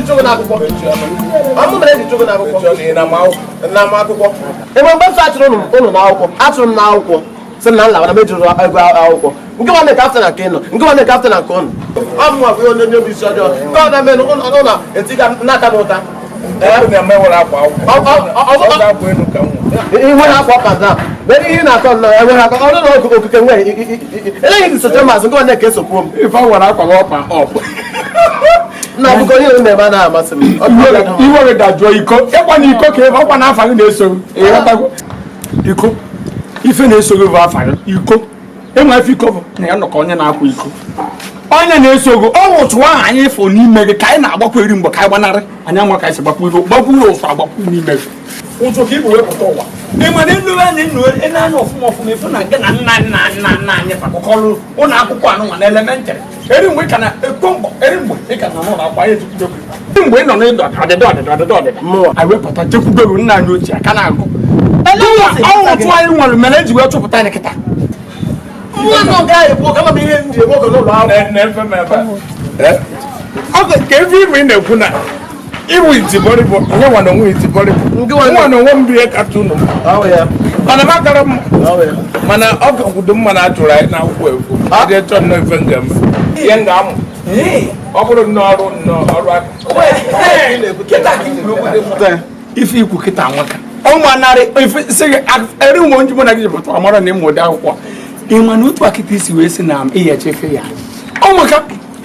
chụgo n'akwụkwọ. Ọ mụ mere eji chụgo n'akwụkwọ. Na m akwụkwọ. Enwe mgbe nsọ achụrụ ụnụ n'akwụkwọ, achụrụ m n'akwụkwọ. Sị na nla mana m ejuru ego akwụkwọ. Nke nwanne ka afta na nke nọ, nke nwanne ka afta na nke ụnụ. Ọ mụ bụ onye onye isi ọjọọ. Nke ọ na-eme ụnụ na-etiga n'aka m ụta. Inwe ha akwa ọka na mere ihe na-akọ nnọọ enweghị akọ ọrụ na okike nwere eleghị dị socha mazụ nke nwanne ka esokwuo m. Ife nwere akwa ọpa ọpụ. Na akụkọ ihe na-eme anaghị amasị m. Iwe gị dajụọ iko ịkwa na iko ka ebe ọkwa na afa gị na-eso ịghọtago iko ife na-eso gị bụ afa gị iko ịma ife iko bụ na ya nọ ka onye na-akwa iko onye na-eso gị ọ wụtụ ahụ anyị fụ n'ime gị ka anyị na-agbakwa eri mgbe ka anyị gbanarị anyị ama ka anyị si gbakwa iru gbakwa uru ụsụ agbakwa n'ime gị ụtụ ka ibu wepụta ụwa ị ma na elu anya enu anya ọfụma ọfụma ịfụ na gị na nna nna nna nna anyị fakọkọrọ ụlọ akwụkwọ anụnwa na elementrị eri mgbe ị ka na ekpo mgbọ eri mgbe ị ka nọ n'ụlọ akwụkwọ anyị ejekwudo gị mgbe ị nọ n'ịdọ ọdịda ọdịda ọdịda ọdịda anyị wepụta jekwudo gị nna anyị ochie aka na-agụ ọnwụ ụtụ anyị nwere mere eji wee chụpụta anyị kịta ka ebe ime ị na-ekwu na iwu itibọrịbọ nye nwa na onwe itibọrịbọ nwa na onwe m bụ ihe kacha unu mana m akara mma mana ọ gakwudo mma na achụrụ anyị n'akwụkwọ efu adị chọọ nnọọ ife m ga-eme ihe m ga-amụ ọ bụrụ nnọọ ọrụ nnọọ ọrụ aka ife ikwu kịta nwaka ọnwa narị ife sị gị eri nwe onye mụ na gị jepụta amara na ịmụ ụdị akwụkwọ ị ma na otu akịta isi wee sị na ihe echefe ya ọmaka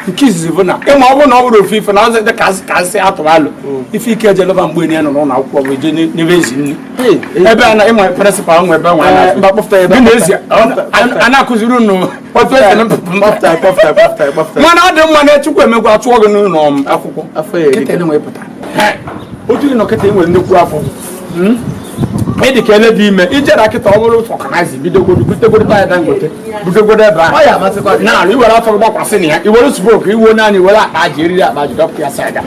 nke izizi bụ na ịma ọ bụrụ na ọ bụrụ ofu ife na ọzọ dị ka asị atụrụ alụ ife ike ejeleba mgbe ya nọ n'ụlọ akwụkwọ bụ eje n'ebe ezi nri ebe a na ịma prịnsịpal nwe ebe nwa gị na ezi a na-akụziri unu otu esi mana ọ dị mma na Chukwu emegwa achụọ gị n'ụlọ akwụkwọ kịta enwe pụta otu gị nọ kịta enwere nnukwu afọ ịdị ka ele dị ime ijere akịta ọ bụrụ fọkanaịzi bidogodo butegodo taya Dangote butegodo ebe ahụ na-alụ iwere afọ gị gbakwasị na ya iwere smoke iwe onye anya iwere akpa ji eriri akpa ji dọpụta ya saịda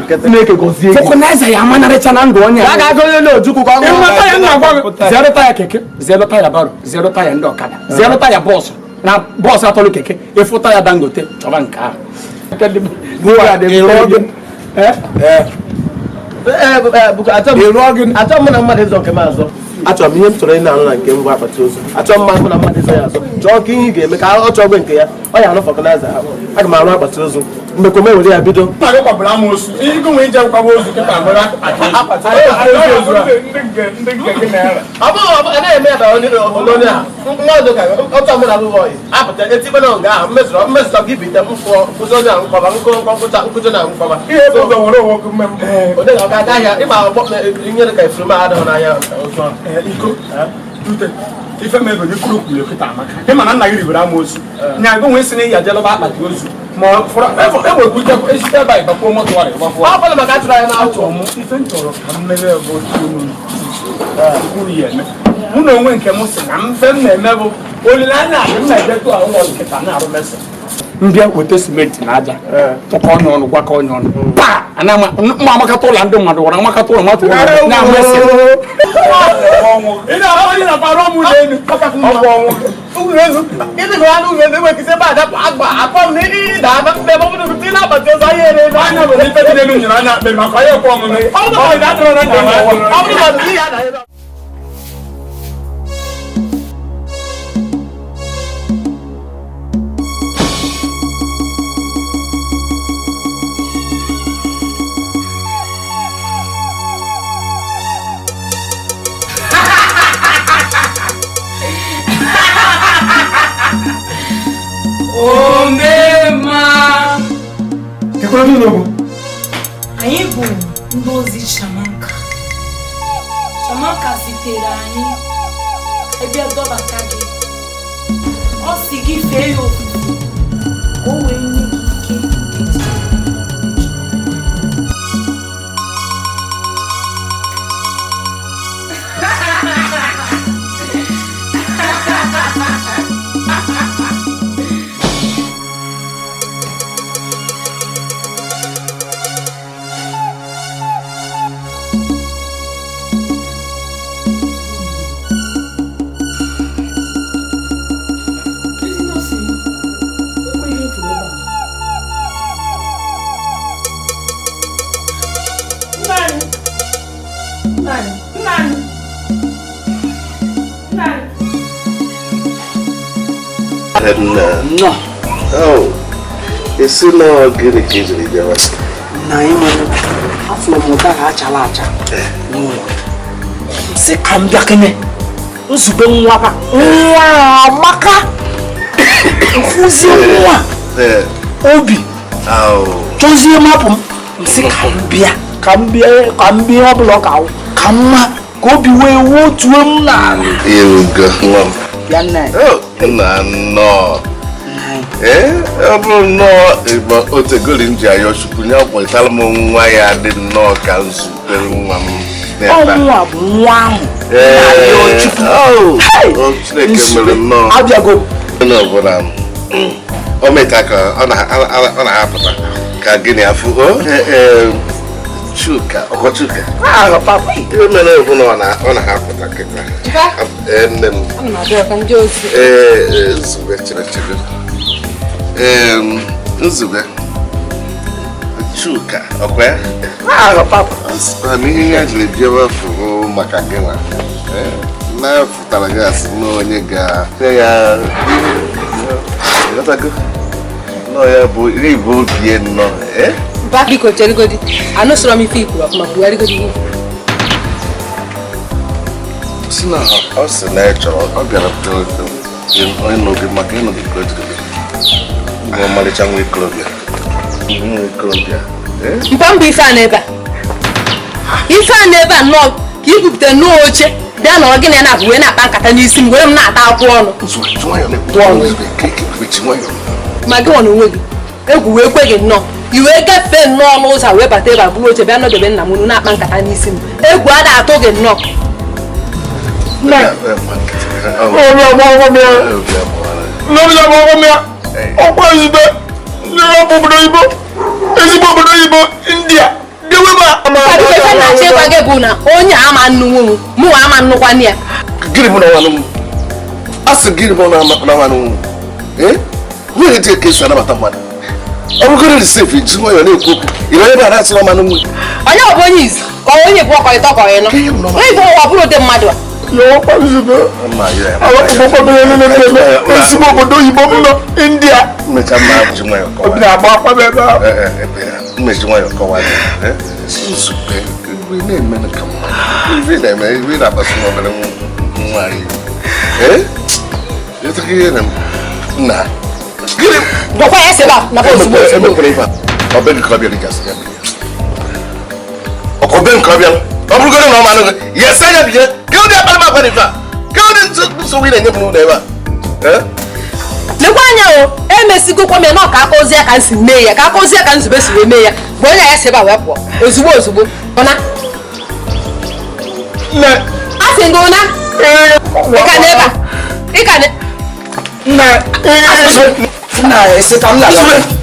fọkanaịza ya amanarịcha na ndụ onye ịnweta ya na-agwa gị zere taya keke zere taya baro zere taya ndị ọkada zere taya bọọsụ na bọọsụ atọlụ keke ịfụ taya Dangote chọba nke ahụ Achọ m na mmadụ ịzọ nke m azọ achọrọ m ihe m chọrọ ị na-arụ na nke ngwa akpati ozu achọrọ m na mmadụ ịzọ ya azọ chọọ ka ihe ị ga-eme ka ọ chọọ ogbe nke ya ọ ya arụ fọkanaịza ahụ aga m arụ akpati ozu mgbe m ewere ya bido ọ bụghị anaghị eme ya bara onye a mmadụ ka otu ọmụna abụghị ọyị apụta etikpe na nga ahụ mmezụrụ gị bite m fụọ nkụzi onye ahụ mkpọba nkụcha nkụzi na mkpọba onye ga aga ahịa ịma ọgbọ nyere ka efuru m adịghị n'anya otu ahụ iko ife m ego n'ikuru kwuru kịta amaka ịma na nna gị ribere amoosu nya gị nwee sị na iya jelọba akpati ozu ma enwekwa ike esite ebe a ịgbakwuo moto warị gbakwuo ọ bụla maka achụrụ anyị n'akwụkwọ achọrọ m ife m chọrọ ka m mere bụ otu unu ya eme mụ na onwe nke m sị na mfe m na-eme bụ olileanya adị m na-ejetụ ahụ ụlọ nkịta na-arụ mesị mbịa weta simenti na aja tụkọ ọnụ ọnụ gwakọ ọnụ ọnụ paa mma amakata ụlọ ndị mmadụ wara amakata ụlọ mmadụ wara na-amasị Anyị bụ ndị ozi Shamanka. Shamanka zitere anyị ebe dọbata gị. Ọ sị gị fee ya ofufe ka o wee nye gị ike. Nna. Oh, esi na gịnị ka ejiri bịawa? Na ịmanụ, afọ m ụdara achala acha n'ụlọ. Sị ka m bịa kene. Nzube nwa ba. Nwa amaka. Nkwụzi nwa. Obi. Chọzie mapụ m. Sị ka m bịa. Ka m bịa ka m bịa ọ bụla ka ka mma ka obi wee wotuo m n'ala. Ịrụgo nwa m. Bịa nna. Nna nnọọ. Ọ bụrụ nnọọ ịgba otegoli m ji ayọ Chukwu nye akwụtara m nwa ya dị nnọọ ka nzube nwa m. Ọnwa bụ nwa ahụ. Chineke mere nnọọ. Abịago. Onye ọbụla o meta ka ọ na-apụta ka gịnị afụ Chuka, ọkọ Chuka. Ihe mere bụ na ọ na-apụta kịta. Nne m. Ee, Nzube chere chere. Nzube. Chuka, ọkwa ya? Na ihe ya jiri bịawa fụrụ maka gị nwa. Na-afụtara gị asị na onye ga ya ịghọtago? Nọ ya bụ ịbụ obi nnọọ. Biko cherigodi, anụsọrọ m ife ikwuru ọfụma kwugharịgodi ihe. Si na ọ sị na ị chọrọ ọ bịara ịnụ gị maka ịnụ gị ka o jiri bịa. Ọmalịcha nwa ikorobịa. Nwa ikorobịa. Mpa mbụ ife a n'ebe a. Ife a n'ebe a nnọọ ka i bupụta nnọọ oche bịa nọrọ gị na ya na-abụ wee na-akpa nkata n'isi m were m na-ata akwụ ọnụ. Ma gị nwa na onwe gị egwu wee kwe gị nnọọ. I wee gafee nnọọ n'ụzọ a wee bata ebe a buru oche bịa nọdebe nna m unu na-akpa nkata n'isi m. Egwu ada atụ gị nnọọ. Ọkwa ezigbo obodo oyibo ezigbo obodo oyibo India ife na-achọ ịgwa gị bụ na onye ama nnunwu m mụnwa ama nnukwanụ ya. Gịnị bụ na nwanụ m? A sị gịnị bụ na nwanụ m? Ee? Nwere dị ka esi anabata mmadụ. Ọ bụgoro risef ji nwayọọ na-ekwu okwu ị ebe a na-asị na mmanụ nwunye. Onye ọ bụ onye izu ka onye bụ ọkọrịta ọkọrịnọ. Onye bụ ọ bụrụ ụdị mmadụ a. Ezigbo obodo oyibo m nọ India. Obi na-agba akwa m ebe ahụ. Mmechi nwayọọ kọwaa ya. Nzube na-eme ka mmadụ. Ife na-eme ife na-akpasu obere nwaanyị. Nna. Gịnị? Gwakwa ya sị na ozugbo ozugbo. Ọ bụ nke ọ bịara gasị ya. Ọ bụ nke ọ bịara. Ọ bụrụgodị na ọ manụ gị, ya sị anya bịa. Ka ụdị akparamagwa dị ife a? Ka ụdị nsogbu ị na-enye m n'ụlọ ebe a? Lekwa anya o, emesigokwa m ya na ọ ka aka ozi ya ka m si mee ya, ka aka ozi ya ka Nzube si wee mee ya. Bụ onye ya si ebe a wee pụọ ozugbo ozugbo. Ọna? A sị gị ụna? Ị ka n'ebe a? Ị ka Nna. Nna, esi ka m lara.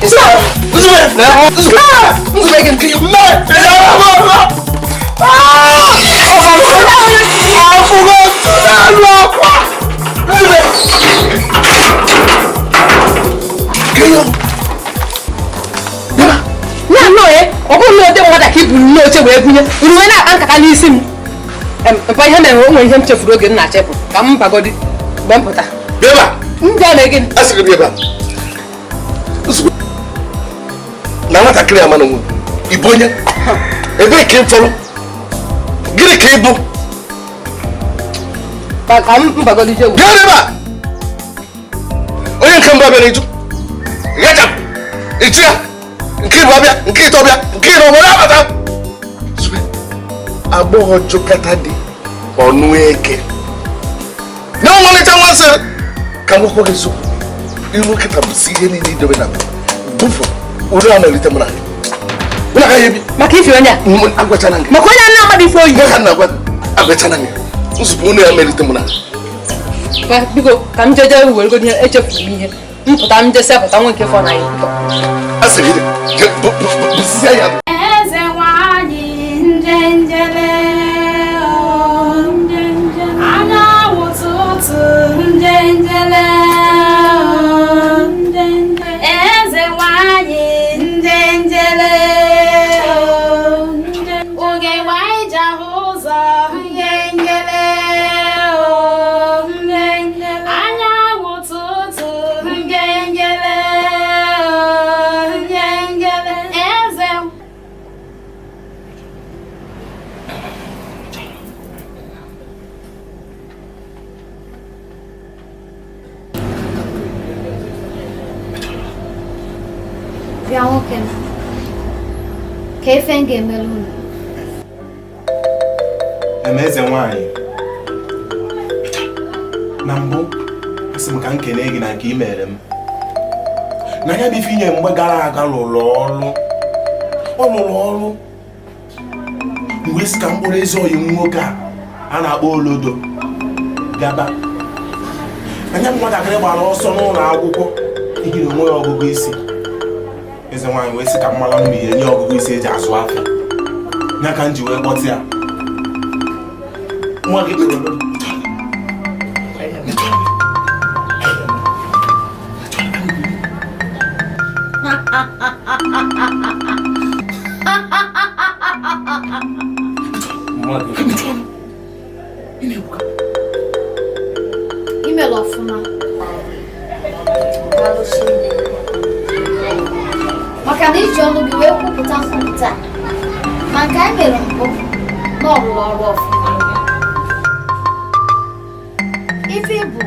Nzube. Nzube gị. Nna. Afụgo n'elu akwa. Na nnọọ ya, ọ bụrụ na ụdị mmadụ ka i buru n'oche wee bunye, unu wee na-akpa nkata n'isi m. Mpa ihe mere o nwere ihe m chefuru oge m na-achepụ ka m bagodi mgbe m pụta. Bịa. Ndị a na-egini. A sị gị bịa ebe a. Na nwatakịrị ama n'onwe ị bụ onye ebee ka ị fọrọ gịnị ka ị bụ Ka m bagodi jee. Bịa ebe a. Onye nke mbụ abịa n'iju ghachapụ ịchụ ya nke ịbụ abịa nke ịtọ bịa nke ịnọ nwere abata. Agbọghọ jụkata dị ọnụ eke na ọmalịcha nwa nsị ka m gwakwa gị eziokwu iru nkịta bụ si ihe niile idobe na bụfụ ure a na-erite m na mụ na agaghị ebi maka ife onye a agwachana gị maka onye a na-amaghị ife oyi ka na agwa agwachana gị nzukọ unu ya merite m na biko ka m jeje weregodi ihe echefuru m ihe m pụta m jesi apụta nwa nke fọ na ya a sịrị gị ya. Eze nwanyị njenjele anyanwụ ụtụtụ njenjele eze nwanyị njenjele oge nwanyị ji ahụ ụzọ njenjele anyanwụ ụtụtụ Bịa nwoke m, ka ife m ga-emere unu. Eme eze nwaanyị, na mbụ asị m ka m kelee gị na nke i mere m. Na ya bụ ife inye mgbe gara aga lụrụ ọrụ. Ọ lụrụ ọrụ. Mgbe isi ka mkpụrụ ezi oyi nwoke a na-akpọ Olodo gaba. Anya nwatakịrị gbara ọsọ n'ụlọ akwụkwọ ijiri onwe ya ọgụgụ isi. Eze nwaanyị wee sị ka mmala m ihe nye ọgụgụ isi eji azụ afịa. Ya ka m ji wee kpọta ya. Nwa gị tụrụ Olodo. Imela ọfụma. Daalụ Chineke. Maka na iji ọnụ gị wee kwupụta nkwupụta ma nke anyị mere mbụ na ọ rụrụ ọrụ ọfụma. Ife bụ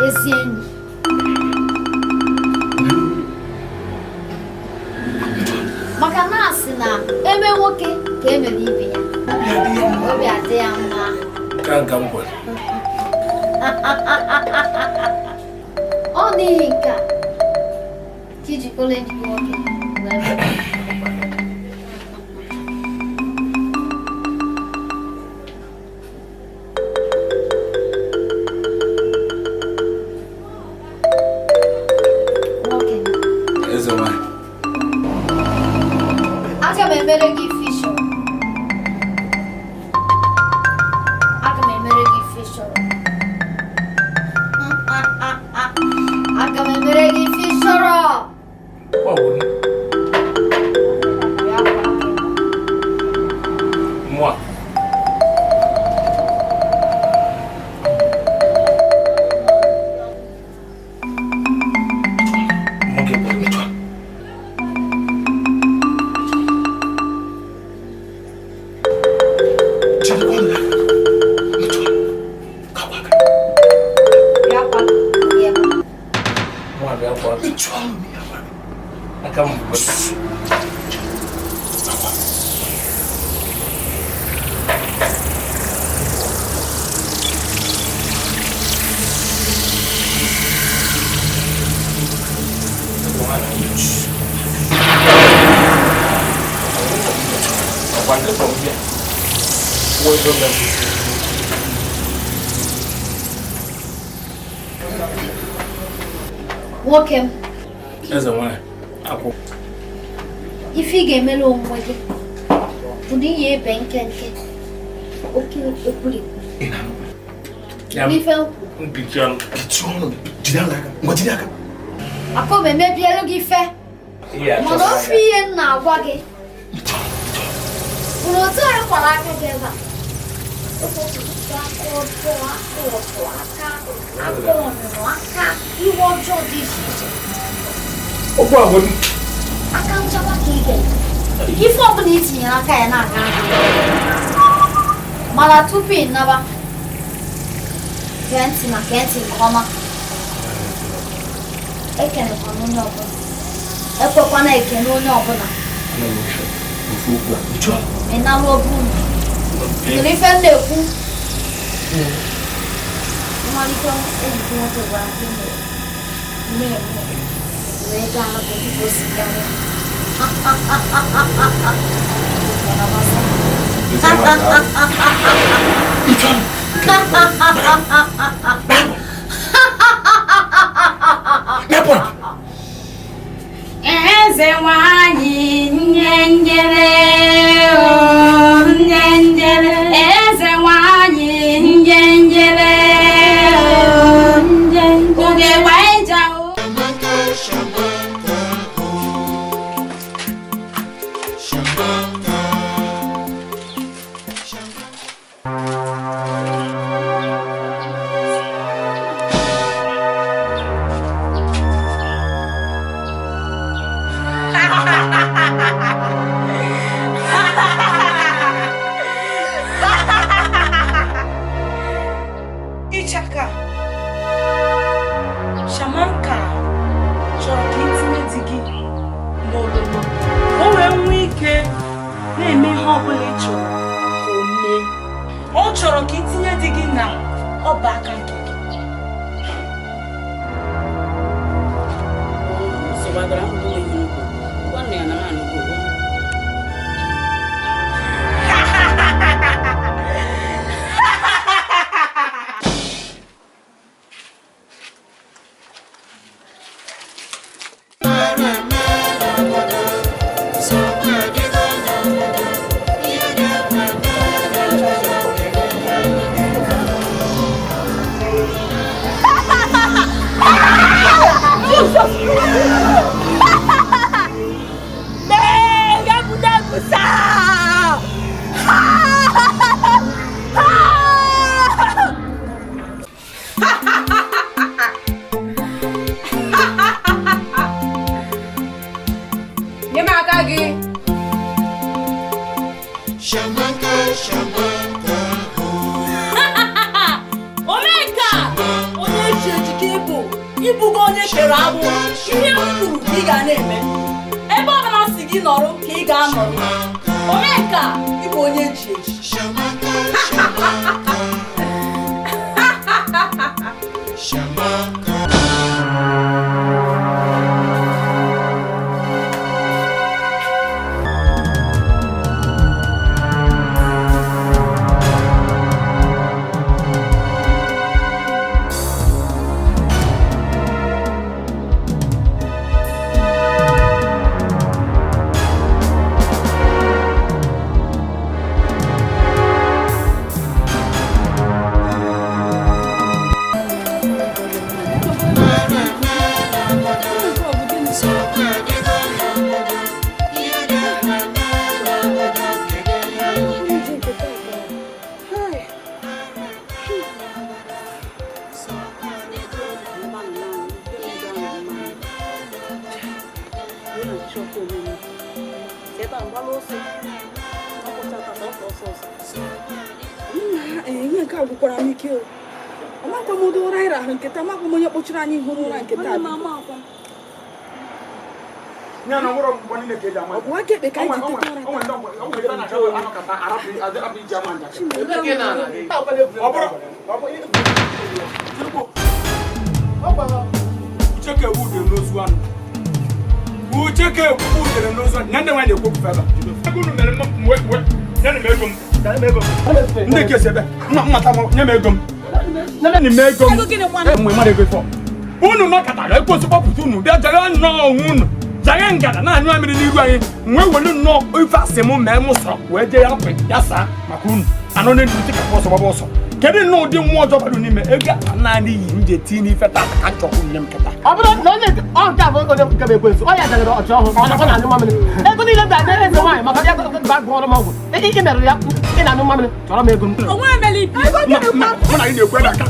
ezi enyi. Maka na asị na eme nwoke ka emere ibe ya. Obi adị ya mma. Ọ n'ihi nke a ka iji kpọrọ enyi gị nwoke wee bịa. Nwoke. Eze nwaanyị. Aga m emere gị ife ị chọrọ. Aga m emere gị ife ị chọrọ. Aga m emere gị ife ị chọrọ. Bịa kwa aka. Mwa. Bịa kwa aka gị ebe a. Mwa bịa kwa. Aka m bụ. Nwoke m. Eze nwaanyị, akwụ. Ife ị ga-emere onwe gị bụ na iyi ebe nkenke oke ekwurekwu. N'ife nkwu. Mpichi ọnụ. Mpichi ọnụ. Jide aka. Ngwa jide aka. Akọ m emebielu gị ife. Mana ofe ihe m na-agwa gị bụ na otu anyị kwara aka gị ebe a. Aka ọjọọ, aka ụtụ, aka aka ọnụnụ, aka ihe ọjọọ dị iche iche. Okwu a bụ aka nchekwa ka ị ga-eme. Ife ọbụla i tinyere aka ya na-aga aga. Mana tupu ị naba, gee ntị ma gee ntị nke ọma. Ekelekwana onye ọbụla. Ekwekwana ekele onye ọbụla. Ị nalụ obu unu. Kedu ife m na-ekwu? Mmalite enyi gị nwoke gwara gị mere wee gaa n'oge dịka o si gaa. Eze nwanyị nyenjere o nyenjere, eze nwanyị nyenjere o nyenjere, oge waija o. ọbụla ị chọrọ ka o mee. Ọ chọrọ ka itinye di gị na ọba aka nke gị. Unu nọkọtara ekwensu kpọpụta unu bịa jagha nnọọ onwe unu jagha ngada na-anyụ mmiri n'iru anyị wee welu nnọọ ife asị m mee m sọrọ wee jee ya pị ya saa maka unu anọ n'elu ntị ka ọsọ gbaba ọsọ kedu nnọọ ụdị mmụọ ọjọọ bara n'ime ego a naanị iyi m ji etinye n'ife tata ka nchọkwu nne m kịta ọ bụrụ na onye ọ nke a bụ onye nke bụ ekwensu ọ ya jagara ọchị ọhụụ ọ nakwa na-anyụ mamịrị ego niile ga-adị eze nwaanyị maka ya ga gụọrọ m ọgwụ ị merụrụ ya ị na-anyụ mamịrị chọrọ m ego m mụ na gị na-ekwu ebe aka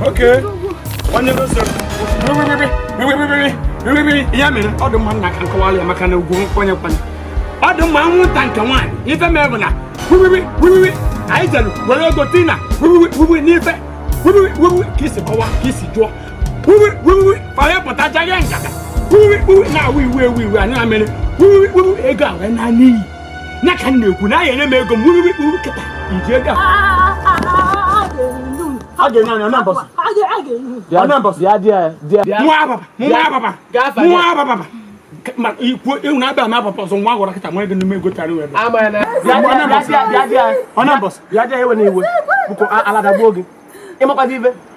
Okay. Ya mere ọ dị mma nna ka nkọwalị ya maka na ugwu nkwanye nkwanye ọ dị mma anwụnta nke nwaanyị ife mee bụ na wiwiwi wiwiwi anyị jere were ego tina wiwiwi wiwi n'ife wiwiwi wiwiwi ka isi kọwa ka isi jụọ wiwiwi wiwiwi fanye pụta jaghe nkata wiwiwi wiwi na-awụ iwu ewu iwu anyị na mere wiwiwi wiwi ego a wee naa n'iyi ya ka m na-ekwu na aya enye m ego m wiwiwi wiwi kịta iji ego a a ga-enye anyị ọna mbọsị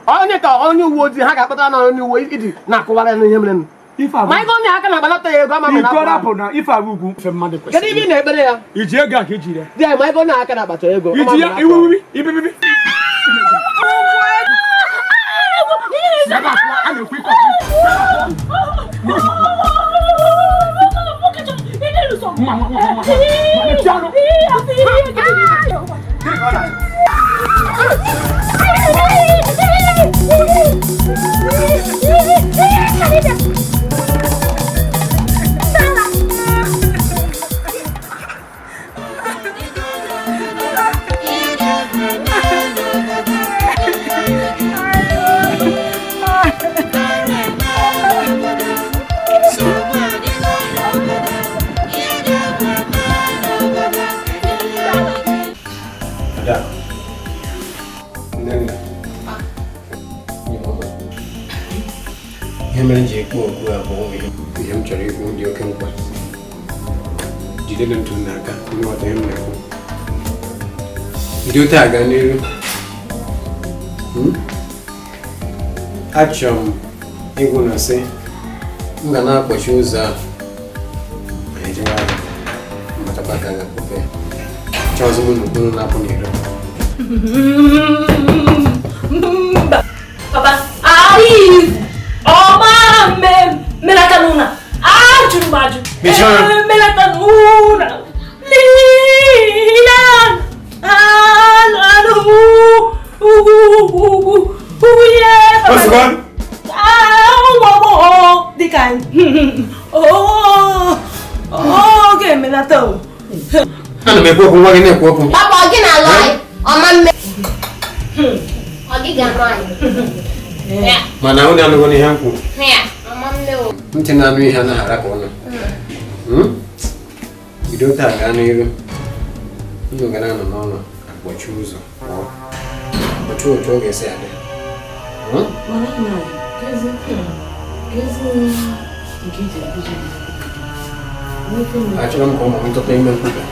onye ka onye uwe ojii ha ga-akpata na onye uwe iji na-akụwara ya n'ihe mere kedu ibe ị na-ekpere ya iji ego a ka ijiri ya di ya ma ego na-aka na-akpata ego iji ya iwiwiwi ibibibi Ihe mere m ji ekwu okwu a bụ ihe m chọrọ ikwu dị oke mkpa. Jidere ntụ n'aka nghọta ihe m na-ekwu. Bido taa gaa n'iru. Achọrọ m ịgwụ na sị m ga na-akpọchi ụzọ a ma ejewe ahịa mbatakwa ka ga-akpọpe chọọzị m nnukwu na-apụ n'iro. Mba, papa, anyị ọma mmelata n'ụlọ ajụrụ m ajụ mmelata n'ụlọ lila anụ ugwu ugwu ugwu ihe ụmụ dịka oge emelata o. Ana m ekwu okwu nwa gị na-ekwu okwu. Papa, ọ gị na-alụ anyị ọma mme ọ gị ga-alụ anyị. Mana unu anụgo n'ihe m kwuru. Ntị na-anụ ihe anaghị arapụ ụlọ. Bido taa gaa n'iru. Unu ga na-anọ n'ụlọ akpọchi ụzọ pụọ. Otu otu ọ ga-esi adị. Achọrọ m ka ụmụ m tụta ime mkpuke.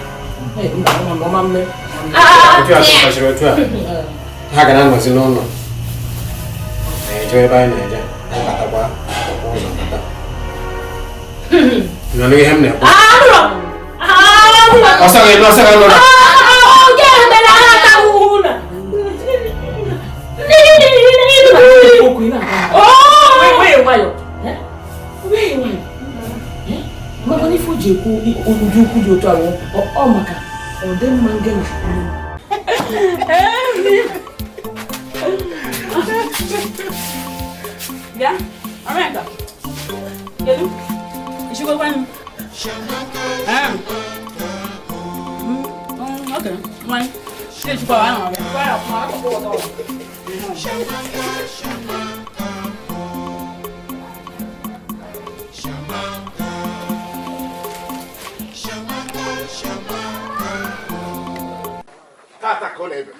Otu a tụkwasịrị otu a. Ha ga na-anọzi n'ụlọ. Na-eje ebe anyị na-eje, na-abatakwa ụzọ bata. Nọ ihe m na-ekwu. Ọsọ gị ọsọ gị nụrụ. Maka ife o ji ekwu ụdị ukwu dị otu ahụ ọ maka ọ dị mma nge na Bịa, America. Kedu? Ishikwa m. Okay. Nwa. Ishikwa wa na ọbịa. Tata ka ọ na-ebe.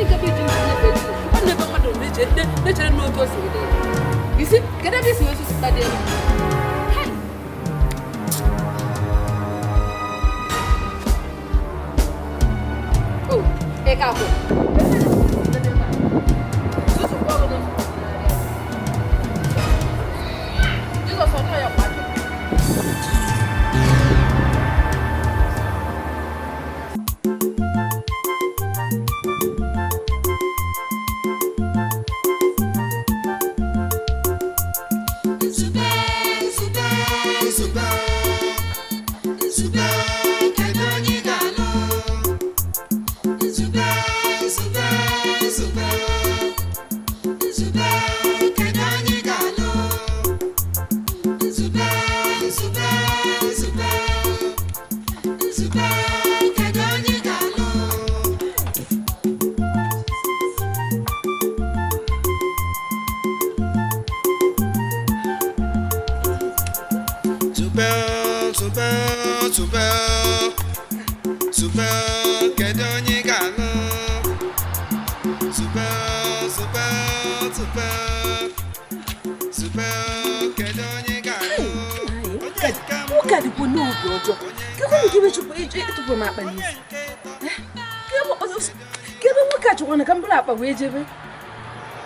nke bụ iji ntinye ebe ọ na-ebe mmadụ na-echere n'otu o si wee dị isi kedu ebe isi wee sụsụta dị elu. Oh, ị ka kwụ. Jizọs ọ ya kwa.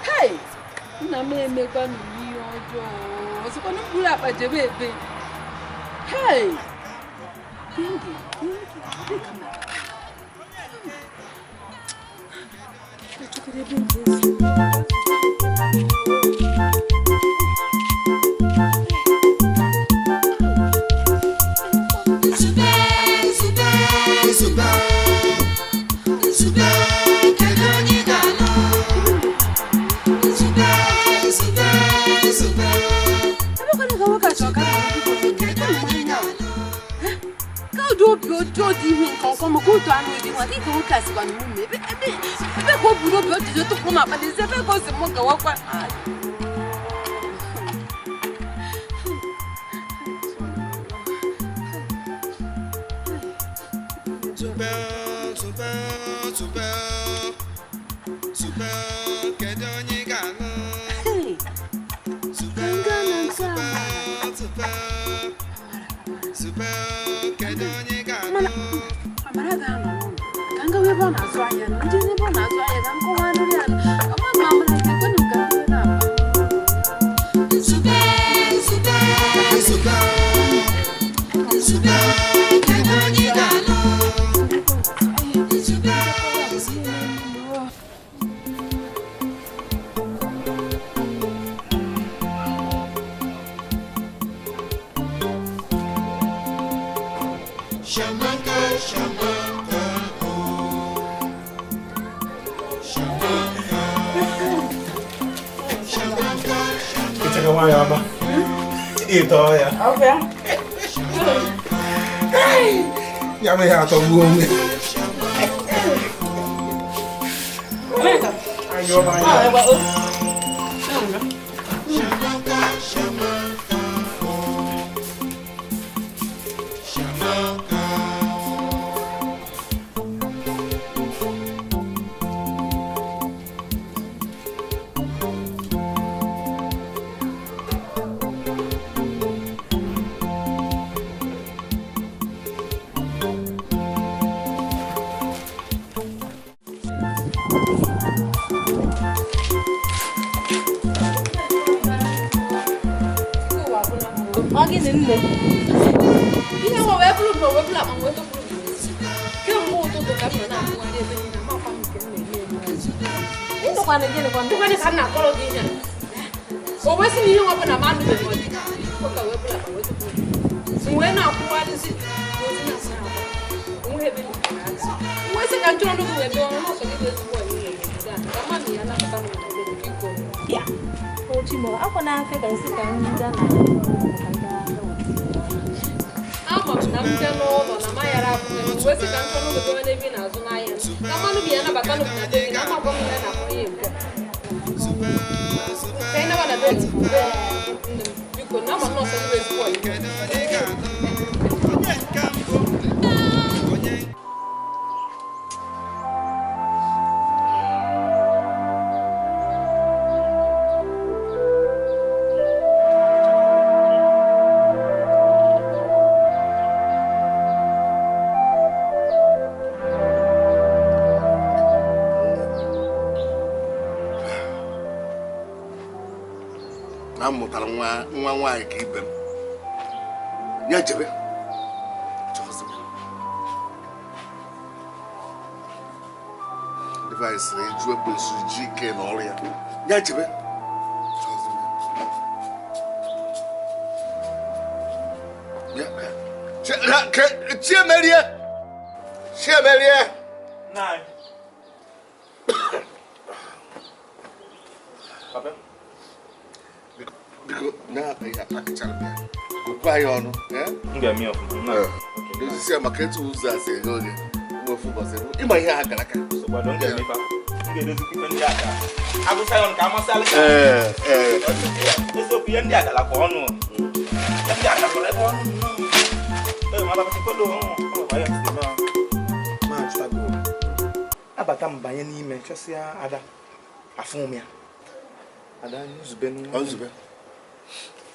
Hey, nna m emekwanụ ihe ọjọọ ọsịkwanụ mkpụrụ akpa jebe ebe. Hey, Na m mụtara nwa nwa nwaanyị ka ibe m. Ya jebe. Chọọsị m. Device na-eju ekwensu ji ike na ọrụ ya. Ya jebe. Chọọsị m. Ya Chiemerie. Chiemerie. Nine. Papa? Biko, na ya akachara m ya. Gụkwa ya ọnụ, eh? M ga-eme ya ọfụma. Dozisie ya maka etu ụzọ a si eghe oghe. N'ofu ụbọchị, ịma ihe a gara aka. Sọgbado, m ga-eme ife. M ga-edozikwa ife ndị a ka. Agụsa ya ọnụ ka amasị alịka. Ee. Eziokwu, ihe ndị a gara kwa ọnụ. Ihe ndị a gakwara ebe ọnụ nnọọ. Ee, ma papa chekwado, ọ nwekwa ya site ma achụtago. Abata m banye n'ime chọsịa Ada. Afụ m ya. Ada nzube nzube.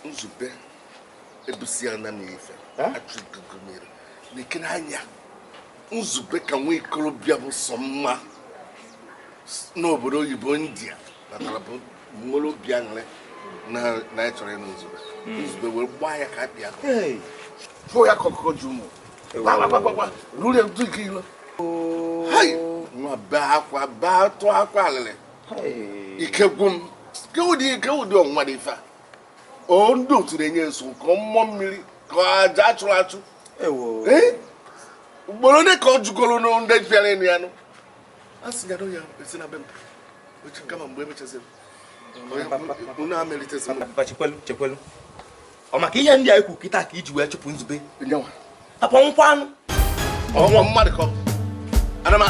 Nzube ebusi ya na m ife. Achụgogo mmiri. N'ekere anya nzube ka nwa ikorobịa bụ sọ mma n'obodo oyibo India natara bụ nwere obi aṅụrị na ị chọrọ ịnụ nzube. Nzube wee gbaa ya ka akpị akụ. Fụọ ya ka ọkụkọ ji ụmụ. Gwa ruru ya ntụ ike ilo. Hai! Nwa bee akwa bee tụọ akwa alịlị. Ike gwụ m. Ke ụdị ọnwụnwa dị ife a. O ndị otu na-enye nso ka mmụọ mmiri ka aja achụrụ achụ. Ugboro ole ka ọ jụgoro ndị bịara ịnụ ya nụ. A sị ya ya esi na be m. Ochi kama mgbe emechaziri. Unu amelitezi m. Papa chekwelu chekwelu. Ọ maka ihe ndị a ikwu kịta ka iji wee chụpụ nzube. Papa nkwa anụ. Ọnwa mmadụ ka ana ma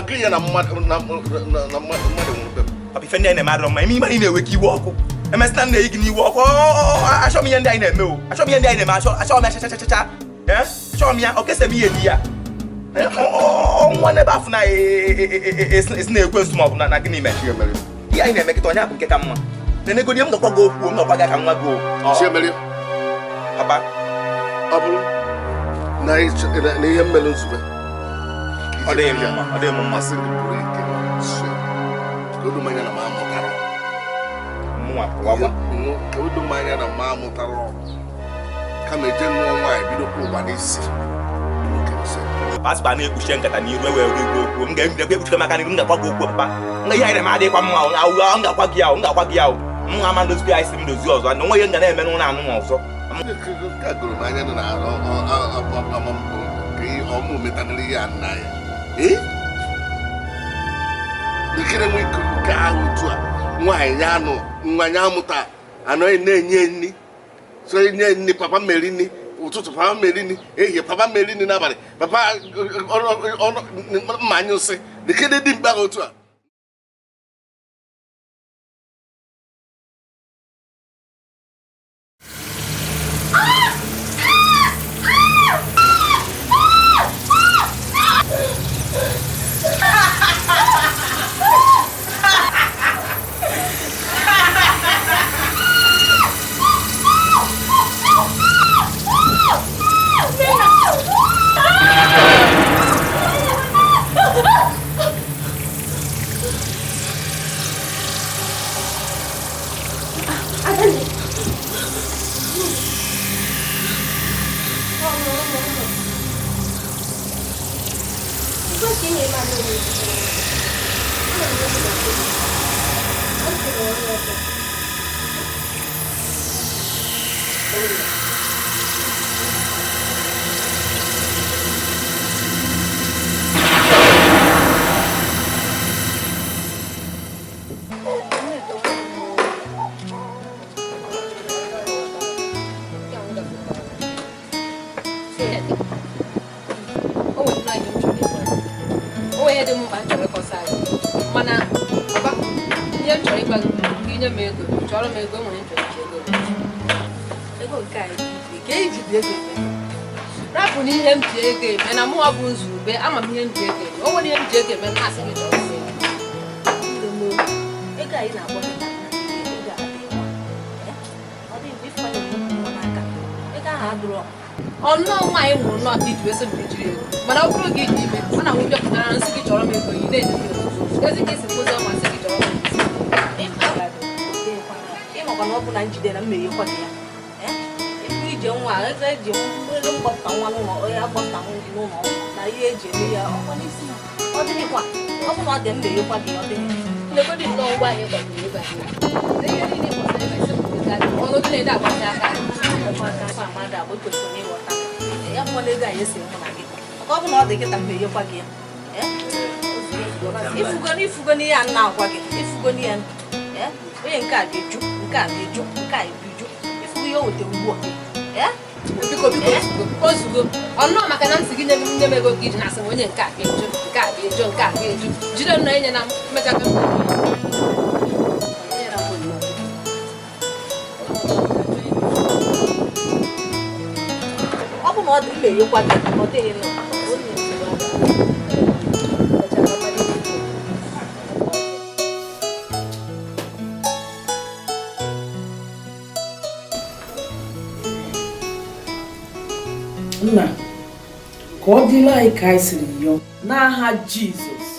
gị ya na mmadụ na mmadụ nwụrụ be m. Papa ife ndị anyị na-eme adịrọ mma. Ime ime na-ewe ka iwe ọkụ. Emesịta na-eyi gị n'iwe ọkụ. Achọ m ihe ndị anyị na-eme o. Achọ m ihe ndị anyị na-eme. Achọ m ya chachachacha. Achọ m ya. Ọ kesa m ihe di ya. Ọnwa n'ebe afọ na esi na-ekwe nsu ma ọ bụ na gịnị mere. Ihe anyị na-eme kịta onye bụ nke ka mma. Nenegodi m gakwa gị okwu m gakwa gị ka nwa gị o. Chiemerie. Papa. Ọ bụrụ na ihe mmelu nzube. Ọ dịghị m mma. Ọ dịghị m mma. Masị gị bụrụ ike. Ka o doo m anya na m amụtara. Ka o doo m anya na m amụtara. Kama eje nụọ nwaanyị bidokwa ụwa n'isi. Paspa na-ekpuchi nkata n'iru ewe were okwu m ga-ekpuchite maka n'iru m ga-akwa gị okwu papa. Nga ihe anyị na-eme adịghịkwa mma m ga-akwa gị ahụ m ga-akwa gị ahụ m ama ndozikwa ya isi m dozie ọzọ na onwe ihe m ga na-eme n'ụlọ anụ m ọzọ. Nke a gụrụ m anya na ọmụ metanara ihe a nna ya. Nkiri nwe nke ahụ otu a nwaanyị ya anụ nwa ya amụta anọghị na-enye nri so nye nri papa mmeri nri ụtụtụ papa mmeri nri ehihie papa mmeri nri n'abalị papa mma anyụ nsị dịkịdị dị mkpa otu a. Ihe m ji ego eme na mụnwa bụ nzube ama m ihe m ji ego eme o nwere ihe m ji ego eme na asị gị chọrọ ego ego anyị na-akpọ ego ahụ adụrọ ọnụ nwaanyị nwụrụ nnọọ ka iji wee sị m ijiri ego mana ọ bụrụ gị ji ime ọ na-awụ bịapụtara nsị gị chọrọ m ego ị na-enye m ego ezi ka esi mkpozi ọma nsị gị chọrọ m ego. Ịmakwa na ọ bụ na njide na mmeghekwa gị ya. Ije nwa ego eji ego mgbapụta nwa n'ụlọ onye agbapụta n'ụlọ ọgwụ na ihe eji eme ya ọkwa n'isi ọ dịghịkwa ọ bụ na ọ dị mmeghekwa gị ọ dịghị. Legodi nnọọ ngwa anyị gbadoro ebe a. Ihe niile gbasara ebe isi pụta ọnụ gị na-ede agbata aka. Mmadụ agba ekwesịrị ịghọta ya bụ na ego anyị esi mụ na gị maka ọ bụ na ọ dị kịta mmeghekwa gị ya. Ifugo n'ihe a na-agwa gị ifugo n'ihe onye nke a ga-eju nke a ga-eju nke a ebuju ifugo ihe o wetara ugbu a. Biko biko ozugbo ọnụ maka na nsị gị nye m ego ka iji na-asị m onye nke a ga-eju nke a ga-eju nke a ga-eju jide nnọọ enye na mmecha ka m. Ọ bụ na ọ dị mmeghekwa gị ọ dịghị nọ. Nna, ka ọ dịla anyị ka anyị siri yọọ n'aha Jizọs.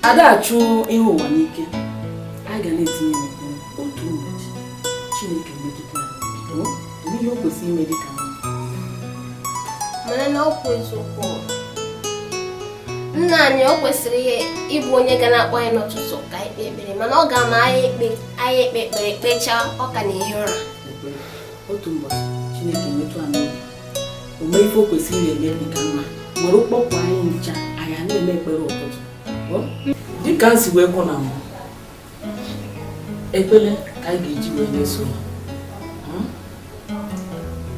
Ada achụ ihe ụwa n'ike a ga na-etinye n'ekpere otu ụbọchị Chineke metụta ya ihe o kwesịrị ime dịka mma. Mana na okwu eziokwu nna anyị o kwesịrị ịbụ onye ga na-akpọ anyị n'ụtụtụ ka anyị kpee ekpere mana ọ ga-ama anyị ekpe ekpere kpechaa ọ ka na-ehi ụra. Otu ụbọchị Chineke metụ anyị n'obi o mee ife o kwesịrị ime dịka nna were kpọpụ anyị ncha anyị na-eme ekpere ụtụtụ. Dịka m si wee kwụ na mbụ ekpere ka anyị ga-eji wee na-eso ya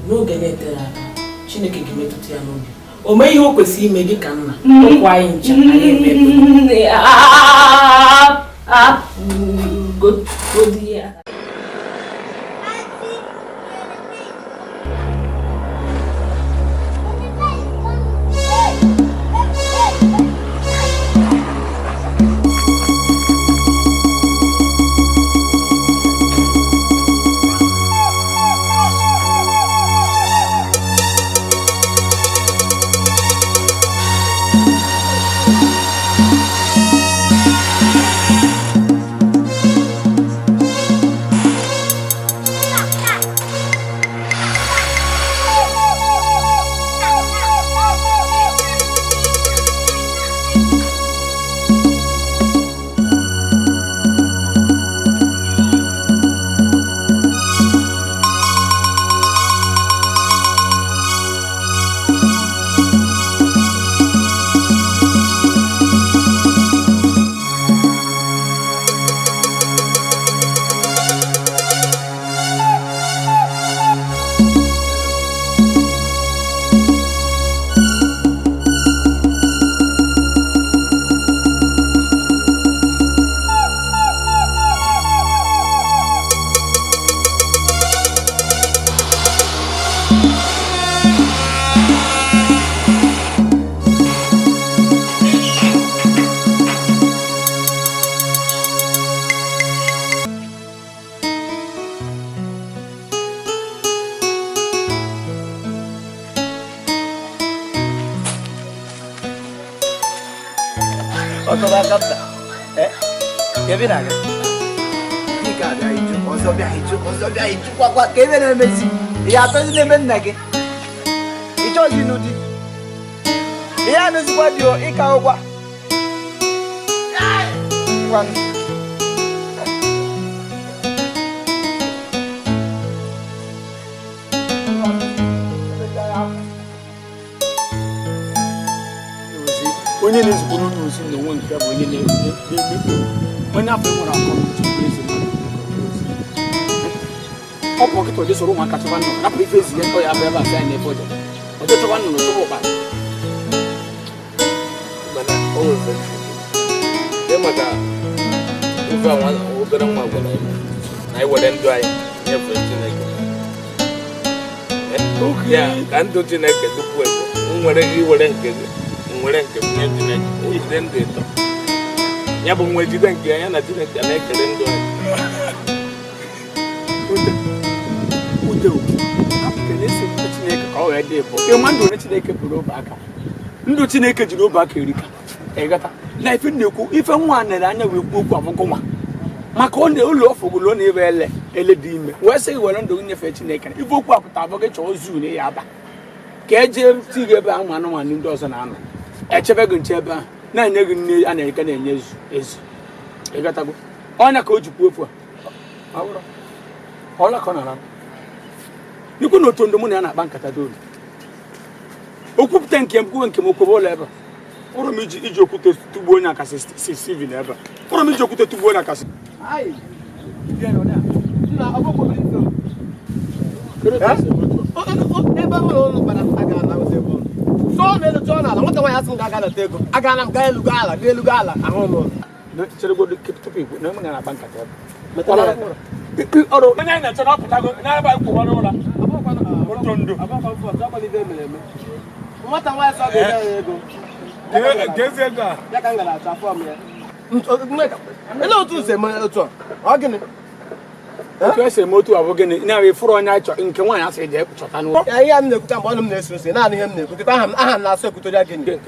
n'oge na-etere aka Chineke ga-emetụta ya n'obi o mee ihe o kwesịrị ime dịka nna kpọpụ anyị ncha anyị eme ekpere. Ka ebe na-emezi ihe atọzi na-eme nna gị ịchọzi n'ụdị ihe anụzikwa dị ịka ụgwa. Ngwa. Onye na-ezikwuru unu ozi na onwe nke bụ onye na-emekpu onye afọ nwere akọ ezi ọ bụ ọkịta oje soro ụmụaka chọba nnụnụ napụ ife ezi ya ya bụ ebe a sị anyị na-efe oje oje chọba nnụnụ chọba ụkpa. Mana o nwere maka ife a obere nwa gwara anyị na anyị were ndụ anyị nyefee Chineke ya ka ndụ Chineke tupu ego nwere iwere nke gị nwere nke m nye Chineke o jide ndụ ịtọ ya bụ nwa jide nke ya na Chineke na-ekele ndụ anyị. Chineke ka ọ wee dị bụ ịma ndụ onye Chineke pụrụ obe aka ndụ Chineke jiri obe aka erika ịghọta na ife na-ekwu ife nwa nere anya wee kwuo okwu abụgụ nwa maka ọ na ụlọ ọfọgụlo na ebe ele ele dị ime wee sị were ndụ nyefee Chineke ife okwu apụta abụghị chọọ zuu na ya aba ka eje tigị ebe ahụ anụmanụ ndị ọzọ na-anọ echebe gị nche ebe ahụ na-enye gị nne a na-eke na-enye ezu ezu ịghọtago ọnya ka o ji kwuo okwu a ọla ka ọ na-ara n'ikwu na otu ndụ mụ na ya na-akpa nkata dolu okwupụta nke m kwuwe nke m okwebe ụlọ ebe a ụrụ m iji okwute tugbuo onye akasị si Steven ebe a ụrụ m iji okwute tugbuo onye akasị ebe mụ na ụlọ kpara aga na ụzọ ebe ụlọ chọọ n'elu chọọ n'ala nwata nwaanyị asị m ga-aga nata ego agana m gaa elu gaa ala gaa elu gaa ala ahụ m ụlọ cheregodo tupu ikwu na mụ na ya na-akpa nkata ebe ọrụ onye anyị na-achọ na ọpụtago na-aba kwụwara ụra otu ndụ nwata nwaanyị sọ ga-enye ya ego ya ka m gara achọ afọ m ya ele otu nsi eme otu a ọ gịnị otu esi eme otu a bụ gịnị na-abịa ịfụrụ onye achọ nke nwaanyị asị jee chọta n'ụlọ ya ihe m na-ekwu ka mgbe ọnụ m na-esi ose naanị ihe m na-ekwu kịta aha m na-asụ ekwutoria gịnị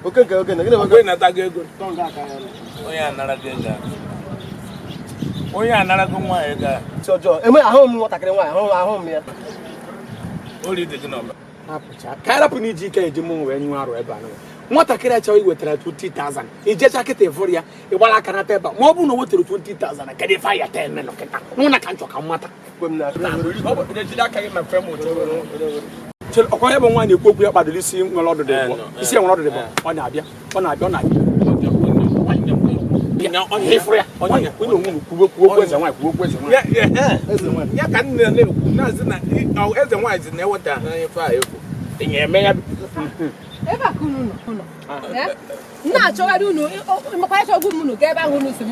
oke nke ogene gịnị bụ nata gị ego onye anara gị ego onye anara gị nwaanyị ego si ọjọọ eme ahụ m nwatakịrị nwaanyị ahụ m ya ori dị gị n'ọba apụcha ka anyị rapụ na iji ike eji mụ wee nyụọ arụ ebe a nwatakịrị achọghị iwetara 20,000 ijecha kịta ịfụrụ ya ịgbara aka nata ebe a ma ọ bụrụ na o wetara 20,000 kedu ife anyị ata eme nọ kịta mụ na ka nchọ ka mmata ọkwa ya bụ nwaanyị ekwu okwu ya kpadoro isi nwere ọdụdụ bụ isi ya nwere ọdụdụ bụ ọ na-abịa ọ na-abịa ọ na-abịa ịfụrụ ya onye onwe unu kwuo okwu eze nwaanyị kwuo okwu eze nwaanyị ya ka nne na-ekwu na-asị na eze nwaanyị si na-eweta ha ife a ekwu eme ya ebe a ka unu nọ m na-achọgharị unu makwa achọgwu m unu gaa ebe ahụ unu si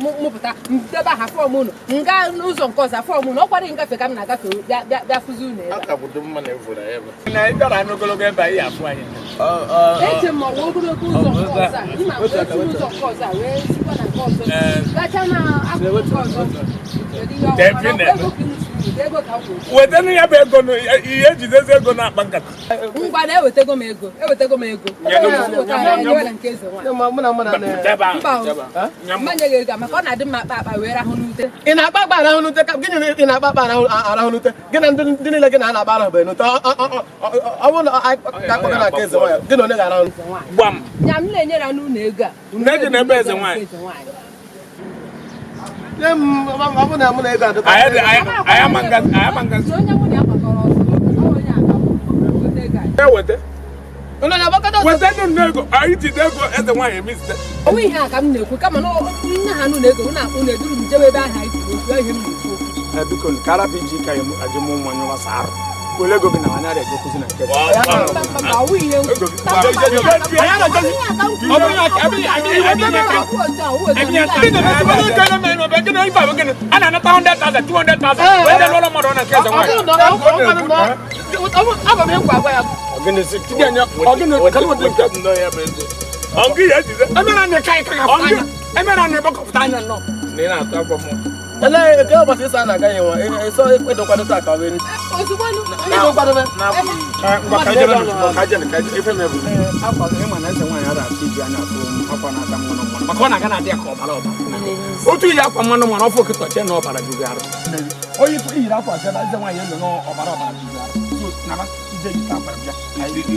mụpụta ndebe aha fọm unu m gaa n'ụzọ nke ọzọ fọm unu ọ kwara ngafe ka m na-agafe bịa fụzi unu ebe eche m ọwa ogologo ụzọ nke ọzọ a mma wee si n'ụzọ nke ọzọ a wee sikwa na nke ọzọ gacha na akụkụ nke ọzọ. Wetanu ya bụ ego ihe ejidezi ego na-akpa nkata. Ngwa na ewetego m ego ewetego m ego mmanye gị ego maka ọ na-adị mma akpa akpa wee rahụ n'ute. Ị na-akpa akpa arahụ n'ute ka gịnị ị na-akpa akpa arahụ n'ute gị na ndị niile gị na ha na-akpa arahụ bụ n'ute ọ bụrụ na ka akpọga na nke eze nwaanyị gị na onye ga-arahụ gbam nya m na-enyere ya n'ụlọ ego a nne gị na ebe eze nwaanyị onwe ihe a ka m na-ekwu kama na nne ha nụ na ego na akpụ na-eduru m jebe ebe ahụ anyị kwuru okwu ihe m na-ekwu. Biko ka arapụ iji ike ajụ mụ nwa nyụwa arụ were ego gị na anya na-ejekwuzi na nke a na-anata 100,000 200,000 wee lụọrọ mmadụ na nke eze nwaanyị. Ele ke ụbọchị ịsa na-agaghị enwe ịsọ ịdọ kwado taa ka ọ bụ ịdọ kwadobe maka ọ na-aga na-adị ya ka ọbara ọbara otu iyi akwa mmanụ mmanụ ọfọ okịta chee na ọbara juru arụ onye iyiri akwa achebe eze nwaanyị elu na ọbara ọbara juru arụ so naba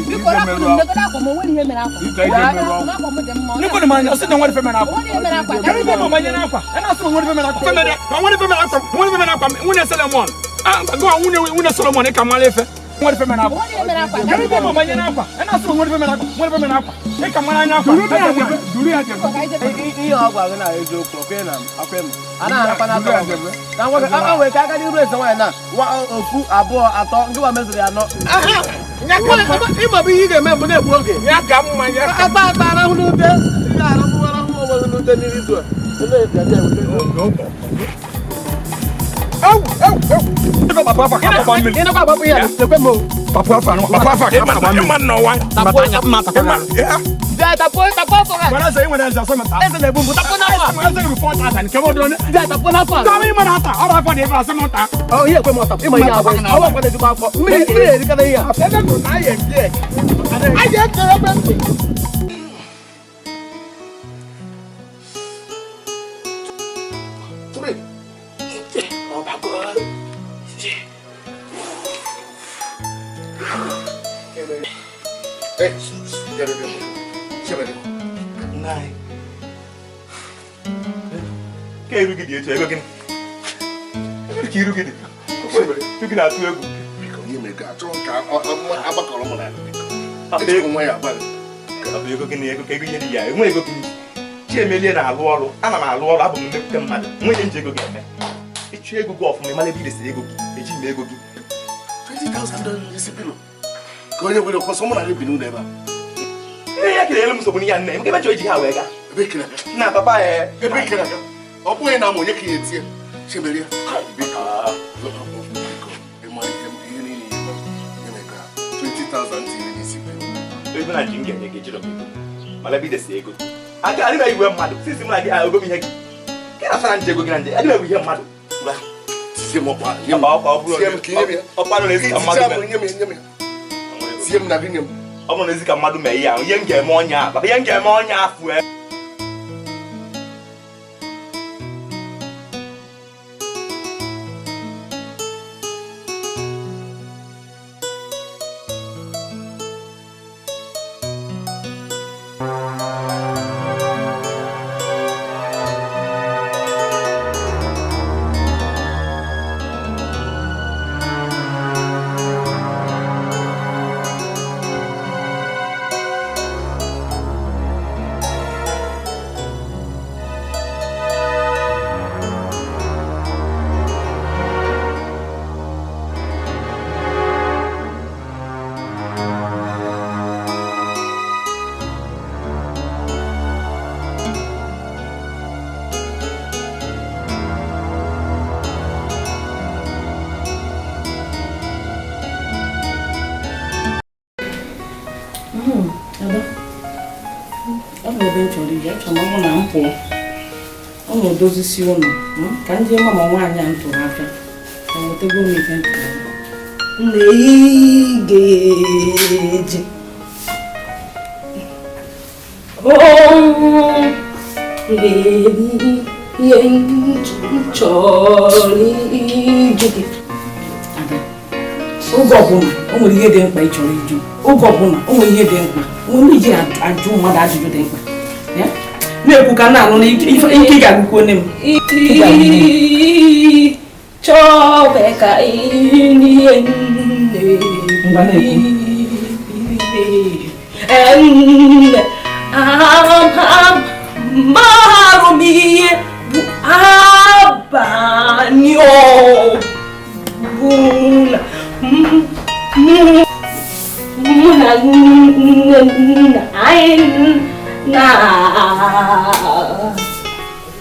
Biko rapụrụ m negodo akwa m, o nwere ihe mere akwa. Akwa m dị mma. Niko ni manya sị na nwere ife mere akwa. O nwere ihe mere akwa. Kedu ife ma manye n'akwa? Ị na-asị na nwere ife mere akwa. Ife mere ma nwere ife mere akwa. Nwere ife mere akwa. Nwunye Solomon. Ah, gwa nwunye Solomon ị ka mara ife. Nwere ife mere akwa. O nwere ihe mere akwa. Kedu ife ma manye n'akwa? Ị na-asị na nwere ife mere akwa. Nwere ife mere akwa. Ị ka mara anya akwa. Duru ya jebe. Ihe ọ gwara gị na eziokwu, okwe na akwe m. A na-arakwa n'aka ọgwụ. Ka nwa gị, a nwere ka aka n'iru eze nwaanyị na 1 2 3 ngịwa mezuru ya 4. Ịma bụ ihe ị ga-eme bụ na-egbu oge. Ya ka mma ya. Akpa akpa arahụ n'ute. Ị ga-arahụ arahụ onwe gị n'ute n'izu a. Chiemelie na-alụ ọrụ, ana m alụ ọrụ, abụ m nnekwute mmadụ, nwunye nji ego ga-eme. Ịchụ ego gị ọfụma, ịmara ebe i resiri ego gị, eji m ego gị. $20,000 isi pilo. Ka onye nwere kwụsị mụ na gị bi n'ụlọ ebe a. Nne ya kelere m nsogbu n'ihe nne m, ebe chọrọ iji ha wee gaa. Ebe kere aga. Na papa ya. Ebe kere aga. Ọ bụghị na m onye ka ya etie. Chiemelie. Biko. Biko. Ịma ihe niile ihe mere ka 20,000 tinye n'isi pilo. Ego na ji m ga-enye gị ejiri m ego. Mana ebe i resiri ego. Aga adịghị ewe mmadụ sisi mụ na gị ogo m ihe gị. Ka na asara nje ego gị na nje adịghị ewe ihe mmadụ. Tie m ọkpa. Ọkpa na-ezi ka mmadụ mee. Tie m na gị nye m. Ọ bụrụ na ezi ka mmadụ mee ihe ahụ, ihe m ga-eme ọnya a, papa, ihe m ga-eme ọnya afụ e. Ọ na-edozisi ụlọ ka ndị mama nwaanyị a ntụrụ aka ka nwetago m ife ntụrụ na-egeje ihe chọrọ iju gị. Oge ọbụla o nwere ihe dị mkpa ị chọrọ iju, oge ọbụla o nwere ihe dị mkpa nwere iji ajụ mmadụ ajụjụ dị mkpa na-ekwu ka na-anụ na ike ga-agụkwu onye m. Chọbe ka ihe nne amarụ m ihe bụ abalị ọbụla mụ na nne nna anyị na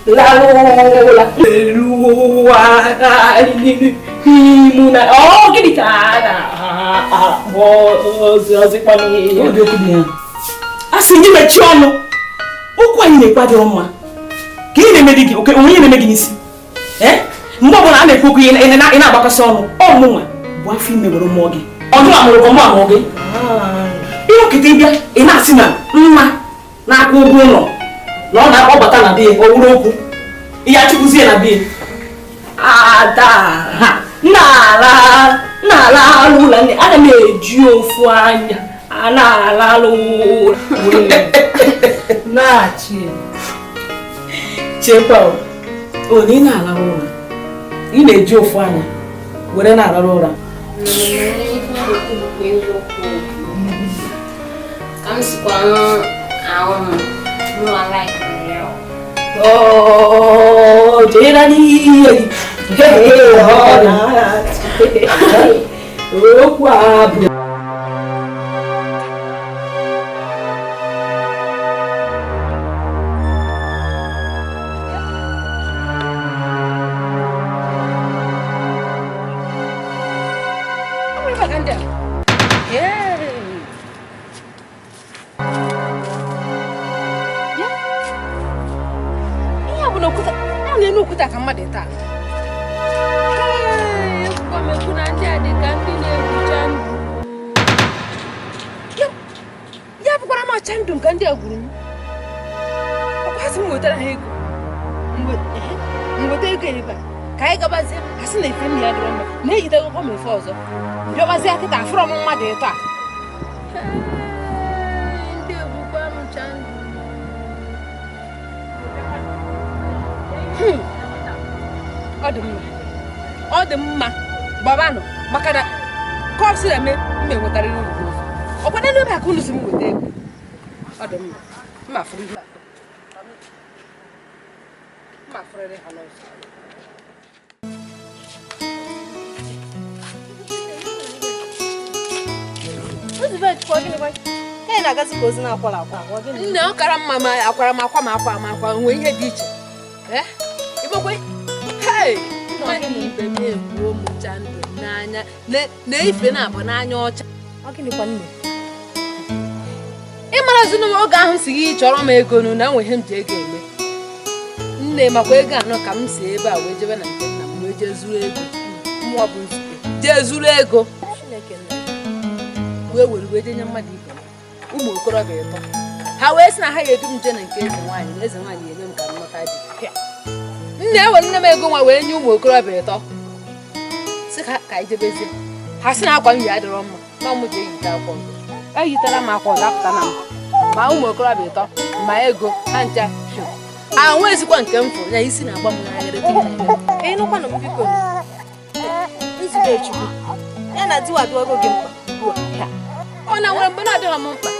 la na ọ gịnị ka a na-akpọ ọzịkwa n'ihe a sị gị mechie ọnụ okwu anyị na-ekwu adịrọ mma ka ị na-eme gị onwe ihe na-eme gị n'isi mgbe ọbụla a na-ekwu okwu ị na-agbakọsị ọnụ ọmụnwa bụ afọ ime were mụọ gị ọnụ amụrụ ka ọmụ amụọ gị ihe okete bịa ị na-asị na mma na-akwụ ụgwọ ụlọ na ọ na-akpọbata na bie ọ wụrụ okwu ihe achụkwuzie na bie ada ha nara Na-alalụ ụla nne, ana m eji ofu anya a na-alalụ ụla na-achị chekwa o na ị na-alarụ ụra ị na-eji ofu anya were na-ararụ ụra Ka m sikwa ahụ m mụwa laikiri ya. Oh, jere n'ihe gị okwu a bụ bịawazie kịta afụrọ m mmadụ ịtọ a ndị egbukwa m cha ndụ. Ọ dị mma, ọ dị mma, gbabanụ maka na kọps na-eme mma enwetarịrị uru n'ụzọ ọkwa n'elu ebe aka unu si m weta ego. Ọ dị mma, mma fụrụ ihe mma fụrịrị ha n'ụzọ. Nne ọ kara mma ma akwara m akwa ma akwa m akwa nwee ihe dị iche. Igbokwe mmadụ ibe m egbuo m cha ndụ n'anya na ife na-abụ n'anya ọcha. Ịmarazi n'oge ahụ si gị chọrọ m ego nụ na enwe ihe m ji ego eme. Nne makwa ego anọ ka m si ebe a wee jebe na nke nna m wee jee zuru ego. Mmụọ bụ nzube jee zuru ego wee were wee jenye mmadụ ibe m ụmụ okorobịa ịtọ ha wee sị na ha ga-edu m jee na nke eze nwaanyị na eze nwaanyị eme m ka m nọta di. Nne ewere nne m ego nwa wee nye ụmụ okorobịa ịtọ sị ka anyị jebezie. Ha sị na akwa m yi adịrọ mma ma mụ ji eyite akwa ọzọ. Eyitela m akwa ọzọ apụta na m ma ụmụ okorobịa ịtọ ma ego ha ncha ahụ ezikwa nke m fụrụ ya isi na-agba m n'agharị. Ọ na nwere mgbe na-adịghị m mkpa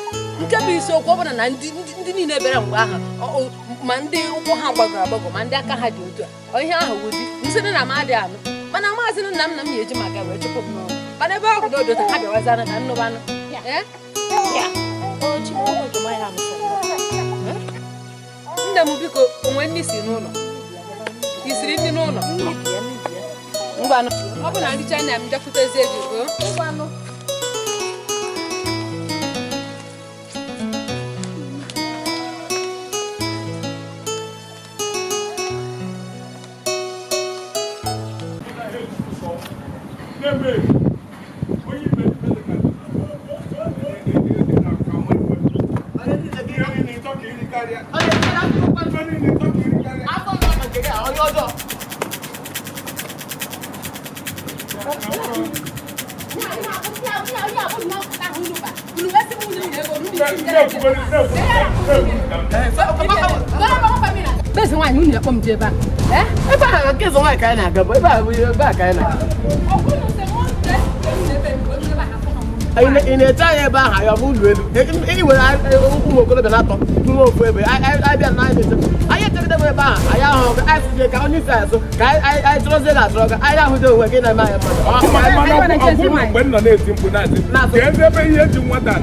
nke bụ isiokwu ọ bụla na ndị niile bịara mgbe ahụ ma ndị ụkwụ ha gbagọrọ agbagọ ma ndị aka ha dị otu a ihe ahụ wụdi nsị na m adịghị anụ mana maazị nna m na m ga-eji maka wee chụpụ m n'ọrụ mana ebe ọ bụ na ha bịawazana ka nnụbanụ. Nne m biko onwe nne si n'ụlọ isiri nri n'ụlọ ngwanụ ọ bụ na ndị China m bịakwutezie gị o Ebe a nke eze nwaanyị ka anyị na-aga bụ ebe a bụ ebe a ka anyị na-aga. Ị na-eche anyị ebe ahụ ya ọ bụ ụlọ elu ị were ụmụ okorobịa na-atọ nwa ofu ebe anyị bịa na anyị na-eche anyị echegide m ebe ahụ anyị ahụ anyị sịzie ka onye isi anyị so ka anyị chọrọzie na achọrọ anyị ahụzi onwe gị na-eme anyị mmadụ. Mgbe m nọ na-eti mkpu na-asị ka ezi ebe ihe ji nwata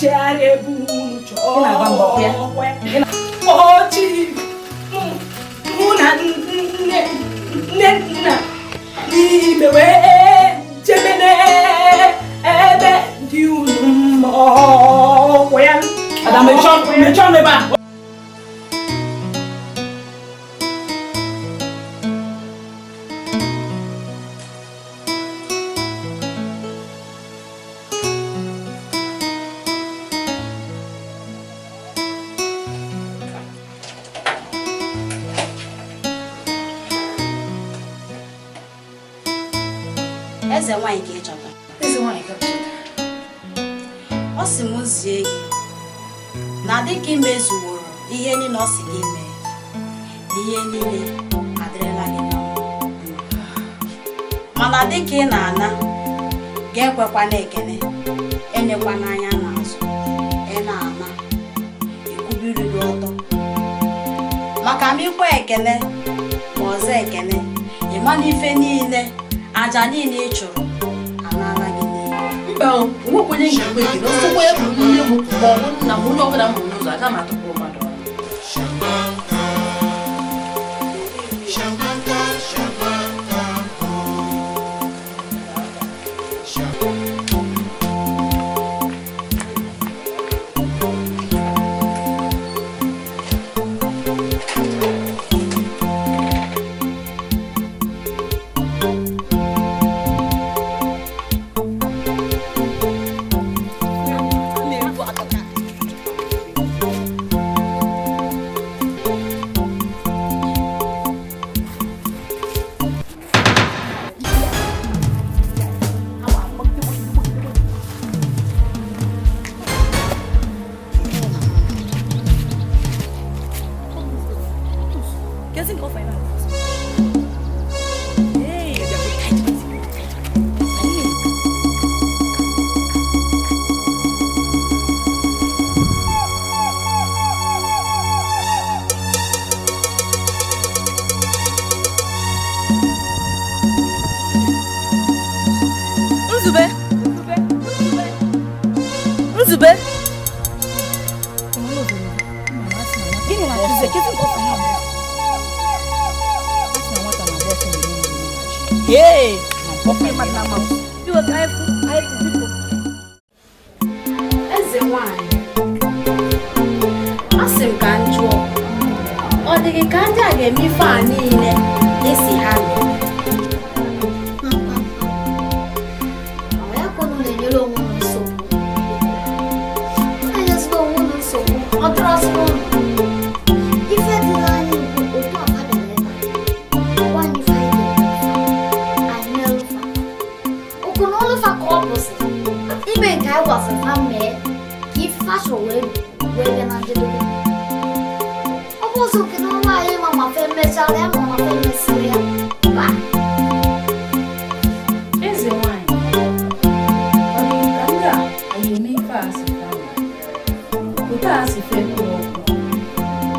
Jegharị ebe unu chọọ ọchị mụ na nne nna n'ime wee jebe n'ebe dị unu mma ọkwa ya. Ada mechie ọnụ ebe a. Eze nwanyị ka ị chọtara. Eze nwanyị ka chọtara. Ọ sị m zie gị na dịka ị mezuworo ihe niile ọ sị gị mee, na ihe niile adịrịla gị na mma. Mana dịka ị na-ana, ga-ekwekwana ekele, enyekwana anya n'azụ, ị na-ana, ekwubiri gị ọtọ. Maka ma ikwe ekele ma ọzọ ekele, ị ma na ife niile aja niile ị chụrụ anala gị n'iyi. Mba, onwekwa onye ga-ekwe ekele, ọsọkwa ya bụ nne m ma ọ bụ nna m, onye ọbụla m hụrụ n'ụzọ, aga m atụpụrụ mmadụ ọnụ. Nzube. Hey! Eze nwanyị, asị m ka m jụọ, ọ dị gị ka ndị a ga-eme ife a niile esi ha mee? Ọ ya ka unu na-enyere onwe unu nsogbu. Unu enyezila onwe unu nsogbu, ọ dịrọzịla unu. Ife dị n'anya bụ otu akpa bịara ebe a. Gwa anyị ife anyị ga-eme fa. Anyị merụ fa. Okwu na ọlụ fa ka ọ bụzi. Ime nke anyị gwasịrị fa mee ka ife fa chọrọ wee bịa na njedebe. Ọ bụ ụzọ nke na ọrụ anyị ma ma fa emechara ya ma ma fa emesịrị ya. Ba. Eze nwanyị, ọ dị ka ndị a anyị eme ife a sị fa mee? Otu a sị fa ekwu okwu,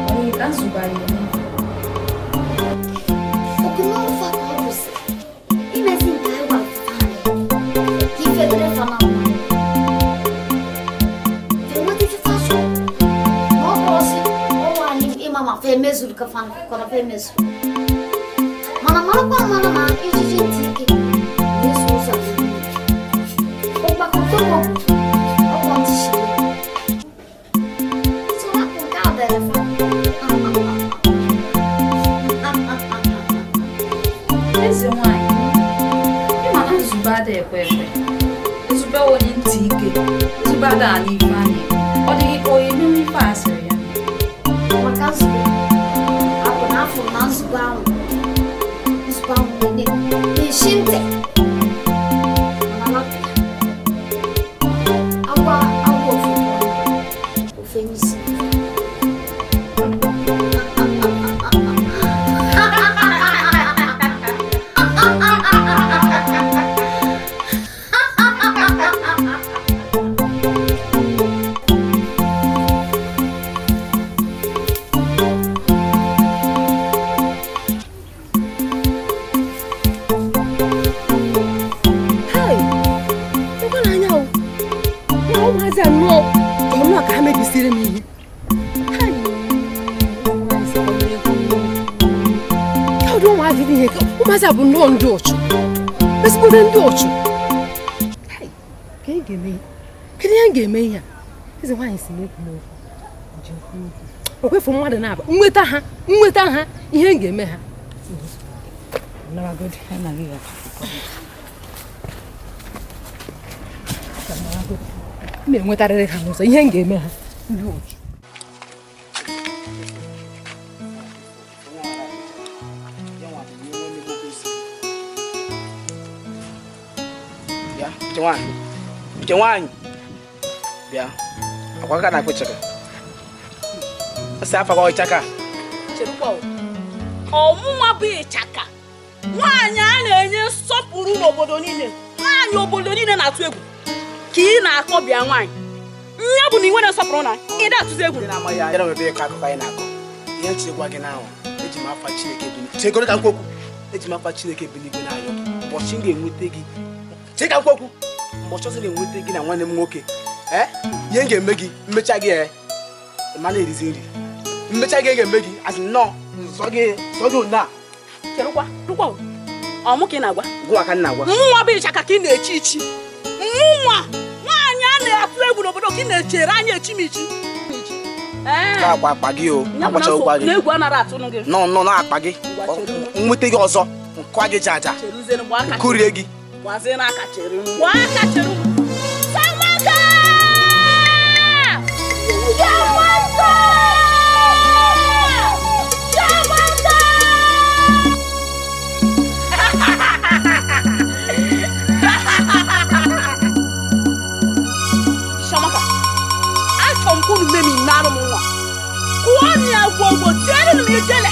ọ dị ka nzube anyị eme ife? Okwu na ọlụ fa ka ọ bụzi. Imezi nke anyị gwara fa mee ka ife dịrị fa na mma. Fa enweta ife fa chọrọ. Ma ọ bụrụzi ọrụ anyị ịma ma fa emezuru ka fa ka na fa emezuru. Mana marakwa amara na ijiji ntị ike na-eso ụzọ a niile. Ụkpaka ọkwa ntị shiri. So hapụ nke a dịrị fa. Eze nwanyị, ị ma na nzube adịghị ekwe ekwe. Nzube wụ onye ntị ike, nzube adịghị anụ ife a na-ekwu. Ọ dịghị ka onye emenwu ife a sịrị ya. Maka nzube, abụ na afọ na nzube ahụ na-eshi ntị mana lapụ ya. Agwa agwa ofe ofe n'isi. tiri m ihe. Ụdị ụmụazị dị ihe ụmụazị a bụ nnọọ ndị ọchụ, ezigbote ndị ọchụ. Kedu ihe m ga-eme ihe a? Eze nwaanyị si n'ekwu n'okwu o kwefu mmadụ na-aba nweta ha ihe m ga-eme ha. M na-enwetarịrị ha n'ụzọ ihe m ga-eme ha ndị ọchụ. Nke nwaanyị bịa akwa aka na-akpụ ịchaka asị afa gị ịchaka. Ọmụnwa bụ ịchaka nwaanyị a na-enye nsọpụrụ n'obodo niile, nwaanyị obodo niile na-atụ egwu ka ị na-akọ bịa nwaanyị nye bụ na ị nwere nsọpụrụ na ị na-atụzi egwu. Ihe nchekwa gị n'ahụ eji m afa Chineke bi chegoro ka nkwokwu eji m afa Chineke bi n'igwe n'ayọ ụbọchị m ga-enweta gị chee ka nkwokwu ụbọchị ọzọ ga-enweta gị na nwanne m nwoke ihe m ga-eme gị mmecha gị ma na-erizi nri mmecha gị ga-eme gị asị nnọọ nsọ gị na cherukwa ọmụ ka ị na-agwa gụwa ka m na-agwa mụnwa bụ ịchaka ka ị na-echi ichi mụnwa nwaanyị a na-atụ egwu n'obodo ka ị na-echere anya echi m ichi akpa akpa gị o akpachakwa gị na egwu anaghị atụnụ gị nọ nọ na-akpa gị nweta gị ọzọ nkwa gị jaja kụrie gị. Samaka! Samaka! Samaka! Samaka, achọ m ka unu mee m ịnara m nwa. Kụọ m ya gwogwo, tiere m ijele.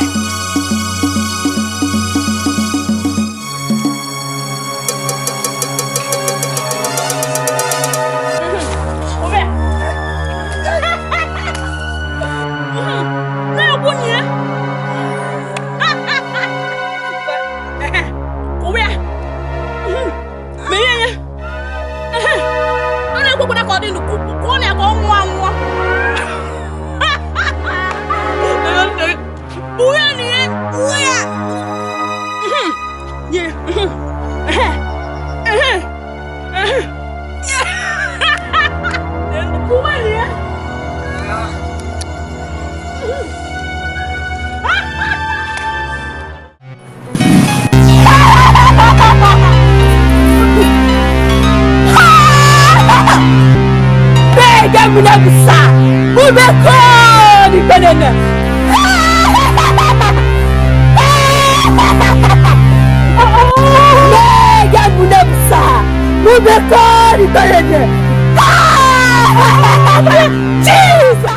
Jesus!